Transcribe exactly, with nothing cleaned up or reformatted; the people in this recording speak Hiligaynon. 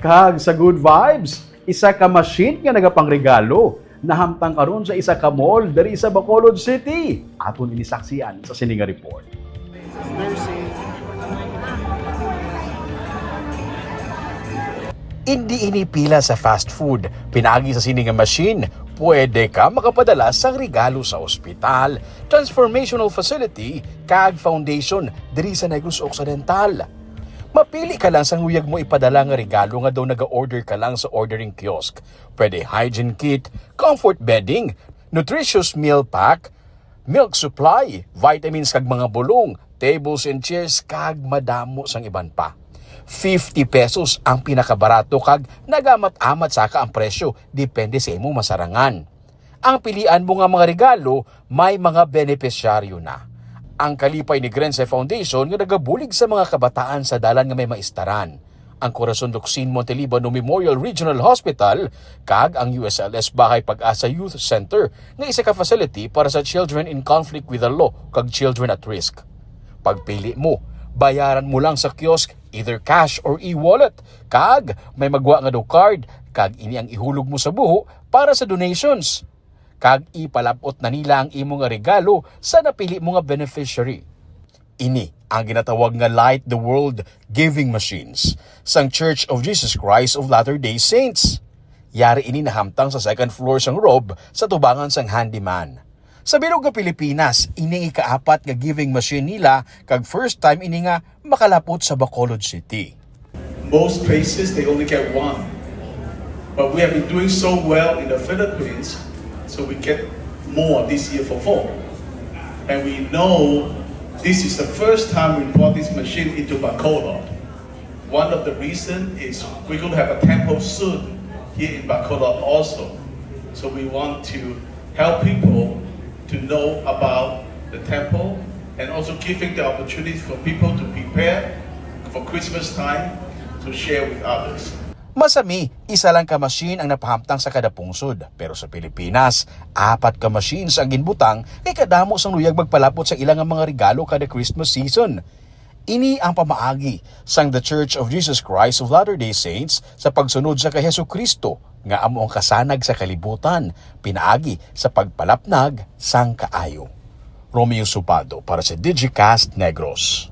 Kag sa Good Vibes, isa ka machine nga nagapangregalo nahamtang karon sa isa ka mall diri sa Bacolod City. Aton ini saksian sa sini nga report. Indi ini pila sa fast food. Pinaagi sa sini nga machine, pwede ka makapadala sang regalo sa ospital, transformational facility, kag foundation diri sa Negros Occidental. Mapili ka lang sang luyag mo ipadala nga regalo nga daw naga-order ka lang sa ordering kiosk. Pwede hygiene kit, comfort bedding, nutritious meal pack, milk supply, vitamins kag mga bulong, tables and chairs, kag madamo sang iban pa. Fifty pesos ang pinakabarato kag nagamat-amat saka ang presyo, depende sa imo masarangan. Ang pilian mo nga mga regalo may mga benepisyaryo na. Ang kalipay ni Grense Foundation nga nagabulig sa mga kabataan sa dalan nga may maistaran. Ang Corazon Locsin Monteliba No Memorial Regional Hospital kag ang U S L S Bahay Pag-asa Youth Center nga isa ka facility para sa children in conflict with the law kag children at risk. Pagpili mo, bayaran mo lang sa kiosk, either cash or e-wallet, kag may magwa nga daw card, kag ini ang ihulog mo sa buho para sa donations. Kag ipalab-ot na nila ang imo nga regalo sa napili mo nga beneficiary. Ini ang ginatawag nga Light the World Giving Machines sang Church of Jesus Christ of Latter-day Saints. Yari ini nahamtang sa second floor sang Rob sa tubangan sang Handyman. Sa bilog nga Pilipinas, ini ang ikaapat nga giving machine nila, kag first time ini nga makalapot sa Bacolod City. Most places, they only get one. But we have been doing so well in the Philippines, so we get more this year for four. And we know this is the first time we brought this machine into Bacolod. One of the reasons is we're going to have a temple soon here in Bacolod also. So we want to help people to know about the temple and also giving the opportunity for people to prepare for Christmas time to share with others. Masami, isa lang ka machine ang napahamtang sa kada pungsod. Pero sa Pilipinas, apat ka machines ang ginbutang kay kadamo sang luyag magpalapot sa ila nga mga regalo kada Christmas season. Ini ang pamaagi sang The Church of Jesus Christ of Latter-day Saints sa pagsunod sa kay Jesu-Cristo nga amo ang kasanag sa kalibutan pinaagi sa pagpalapnag sang kaayo. Romeo Subado para sa Digicast Negros.